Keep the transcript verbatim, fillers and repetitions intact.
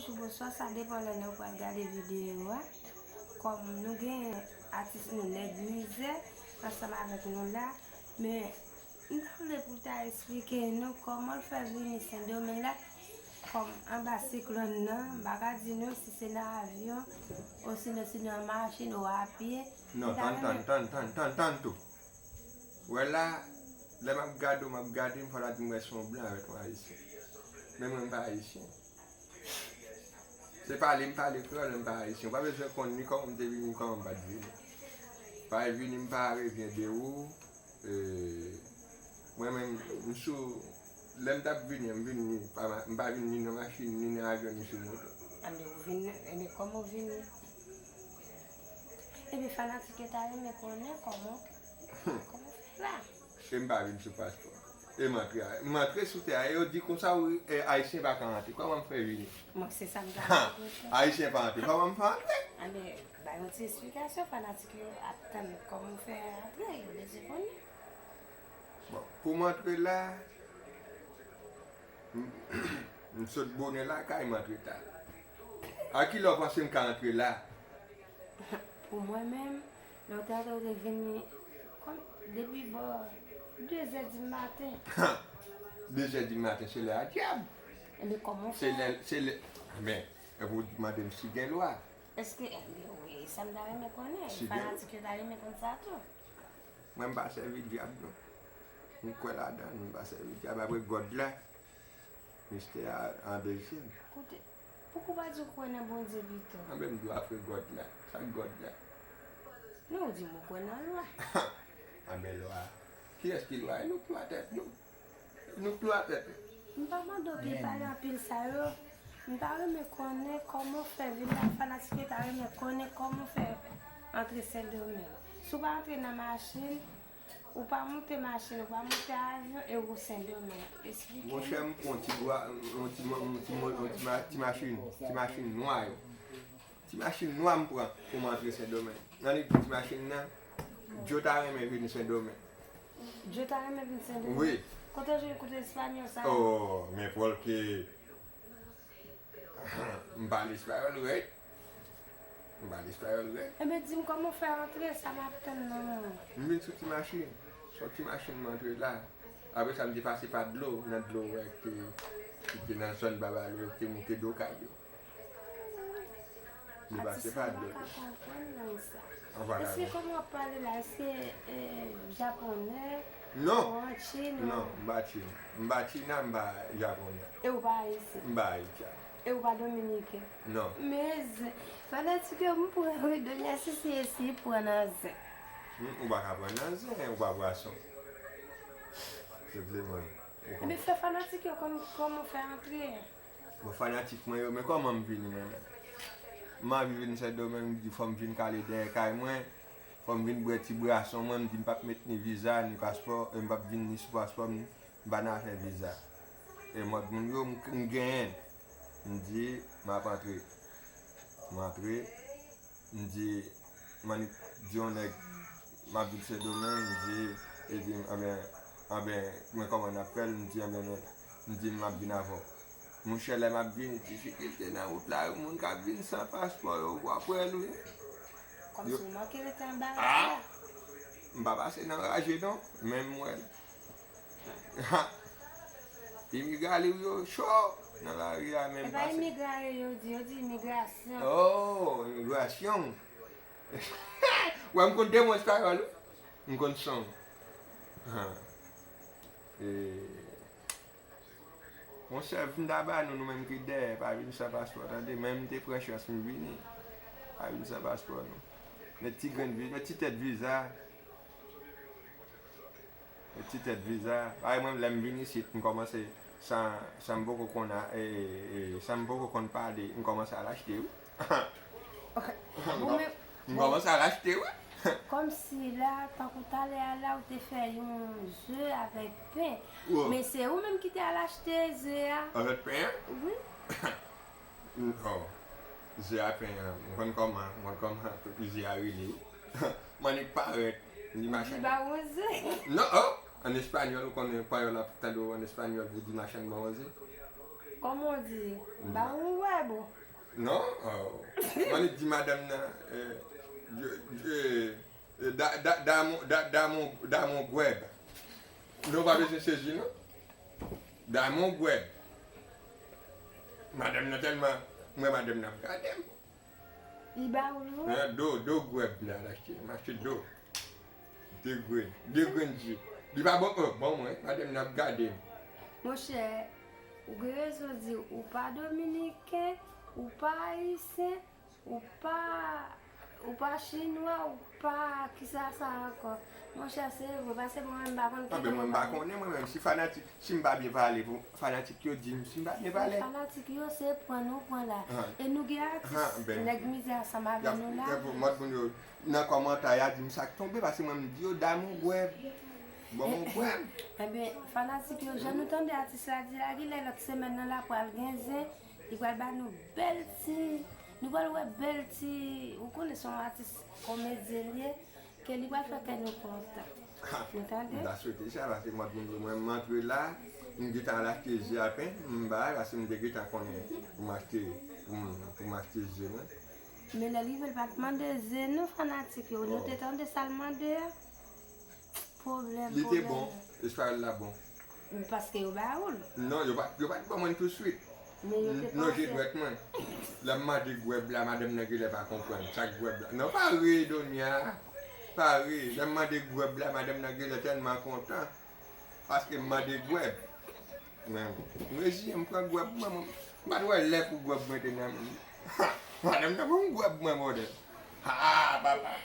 Sou bonswa, sa depan lè nou pral gade videyo a. Kòm nou gen atis nou Nèg Mizè ansanm avèk nou la, men m ta vle pou l ta eksplike nou kòman l fè vini Sendomeng la, kòm anba siklòn nan, m pa ka di nou si se nan avyon, osinon si nan machin ou a pye. Non, tann, tann, tann, tann, tann, tann tou. Wè la, lè m ap gade w, m ap gade, m fò ta di m wè se yon blan avèk yon ayisyen. Men mwen, m pa ayisyen. Se pale m pale kreyòl, men m pa ayisyen. Ou pa bezwen konn ni kòman m te vini, ni kòman m pa t vini. Pa vini, m pa revyen de ou. E, mwen menm, m sou, lè m t ap vini, m vini, pa ma- m pa vini ni nan machin, ni nan avyon, ni sou moto. Anben, ou vini, anben, kòman w vini? Ebyen, fanatik yo ta renmen konnen kòman, kòman w fè la. E m pa vin sou paspò. E m antre a, m antre sou tè a, e yo di konsa, wi, e, ayisyen pa ka antre. Kòman m fè vini? Bon, se sa m ta vle konnen. Ayisyen pa antre, kòman m fè antre? Anben, bay yon ti esplikasyon, fanatik yo ap tann kòman w fè antre, yo bezwen konnen. Bon, pou m antre la, m, m sot bonè lakay, m antre ta. A kilè w panse m ka antre la? Pou mwen menm, lè w te antre, w te vini kòm depi bò de zè di maten. De zè di maten, se lè a dyab. Ebyen, kòman w fè? Se lè, se lè, men, epi w mande m si gen lwa. Èske, ebyen, wi, sa m ta renmen konnen. Si gen fanatik yo ta renmen konn sa tou. Mwen, m pa sèvi dyab, non. M kwè ladan l, m pa sèvi dyab. Apre God la, mistè a an dezyèm. Koute, pouki w pa di w kwè nan Bondye pito? Anben, m di w apre God la. Sa k God la? Non, ou di m ou kwè nan lwa. Anben, lwa. Kiyès ki lwa? E nou k lwa tèt nou. Nou k lwa tèt nou. M pa mande w pil pale anpil sa yo. M ta renmen konnen kòman w fè vin la, fanatik yo ta renmen konnen kòman w fè antre Sendomeng. Si w pa antre nan machin, ou pa monte machin, ou pa monte avyon, e ou Sendomeng. Eksplike nou. Monchè, m pran ti bwa, yon ti, yon ti, yon ti ma- ti machin, ti machin nwa yo. Ti machin nwa m pran pou m antre Sendomeng. Annik di ti machin nan, Djo ta renmen vin Sendomeng. Djo ta renmen vin Sendomeng? Wi. Kote w jwenn kout espanyòl sa a? Oh, men pòlke m pale espayòl, right? M pale espayòl, right? Ebyen, di m kòman w fè antre, sa m ap tann nan men w. M vin sou ti machin. Se yon ti machin m antre la. Apre sa, m te pase pa dlo, nan dlo, wè, ki, ki te nan zòn Babalo, ki te moute do kay yo. Li pase pa dlo. Atis mwen pa ka konprann lang sa. Èske kòman w ap pale la, èske, eh, japonè? Non. Ou an Chin? Non, m pa Chin. M pa China, m pa japonè. E ou pa ayisyen? M pa ayisyen. E ou pa dominiken? Non. Men zen, fanatik yo, m pran wi, Donya Sisi esi pran nan zen. Hmm, ou pa ka pran nan zen, ou pa pwason. Senpleman. Ebyen, fè fanatik yo konn kòman w fè antre. Bon, fanatik mwen yo, men kòman m vini mwen menm? M anvi vin Sendomeng, m di fò m vin kale dèyè kay mwen, fò m vin bwè ti bwason mwen, m di m p ap met ni viza, ni paspò, e m p ap vin ni sou paspò m, m pa nan afè viza. E mòd moun yo, m, m genyen. M di, m ap antre. M antre. M di, m annik di yon nèg, m ap vin Sendomeng, m di, li di m, anben, anben, men kòman n ap fè l? M di, anben, men, m di, m ap vin avè w. Monchè, lè m ap vini, difikilte nan wout la, yon moun k ap vin san paspò, yo pran pran l, wi. Kòmsi w manke rete anba rad la. M pa pase nan raje, non, men m wè l. Ha! Imigrale yo cho nan lari a, menm. E pa pase. Imigrale yo di, yo di imigrasyon. Oh, imigrasyon. Wè, m konn de mo espayòl, wi. M konn son. Ha. E, monchè, vin daba nou, nou menm ki dèyè, pa vin san paspò, tande. Menm m te pran chans, m vini. Pa vin san paspò, non. Met ti grenn vi-, met ti tèt viza. Yon ti tèt viza. Parèy mwen, lè m vin isit, m kòmanse san, san m poko konn a, e, e, san m poko konn pale, m kòmanse al achte, wi. Ou menm, m kòmanse al achte, wi. Kòmsi la, tankou talè a la, ou te fè yon ze avèk pen. Wi. Men se ou menm ki te al achte ze a. Avèk pen an? Wi. Non. Ze a pen an, m konn kòman, m konn kòman ze a rele, wi. M annik parèt, m di machann. Di ba w yon ze. Non, oh, an espanyòl, ou konnen panyòl ap tande w an espanyòl pou di machann ba w yon ze. Kòman w di? Ba ou wè bon. Non, mwen di madanm nan, eh, eh, eh, da, da, da mon, da, da mon, da mon gwèb. Non, pa bezwen sezi non. Da mon gwèb. Madanm nan tèlman, mwen madanm nan ap gade m. Li ba ou l vre? Nan do, do gwèb la, l achte, m achte do. De grenn, de grenn ji. Li pa bon, oh, bon mwen, madanm nan ap gade m. Monchè, ou gen rezon di ou pa dominiken, ou pa ayisyen, ou pa, ou pa chinwa, ou pa kisa sa ankò. Monchè, se vre, paske mwen menm m pa konn ki Anben mwen m pa konnen mwen menm si fanatik, si m pa byen pale pou fanatik yo di m si m pa byen pale. Fanatik yo se pran nou pran la. Ah. E nou gen atis Ah, ben. Nèg Mizè ansanm Y avè ap nou la. y ap mòd moun yo nan kòmantè y a di m sa k tonbe paske mwen m di yo da mon gwèb. Bon mon gwèb. Ebyen, fanatik yo, jan nou tande atis la di la, genlè lòt semèn nan la pral gen zen, li pral ba nou bèl ti, nou pral wè bèl ti, ou konnen se yon atis komedyen li ye, ke li pral fè kè nou kontan. Nou tande? M ta swete sa paske mòd moun yo mwen m antre la, m gentan al achte je apen, m bay paske m te gentan konnen pou m achte, pou m, pou m achte je mwen. Men lè l rive l pa t mande zen non fanatik yo, nou te tande sa l mande a. Pwoblèm, Li te bon, espadòl la bon. Paske yo ba ou l. Non, yo pa, yo pa t ban mwen l touswit. Men yo te Non, je panse. Dwèt mwen. Lè m mande gwèb la, madanm nan genlè pa konprann. Sa k gwèb la? Non, pa ri, Donya. Pa ri. Lè m mande gwèb la, madanm nan genlè tèlman kontan. Paske m mande gwèb. Men, m reziyen, m pran gwèb mwen. Mwen, m pa t wè lè pou gwèb mwen te nan men m. Ha! Madanm nan ban m gwèb mwen, bòdèl. Ha! Papa!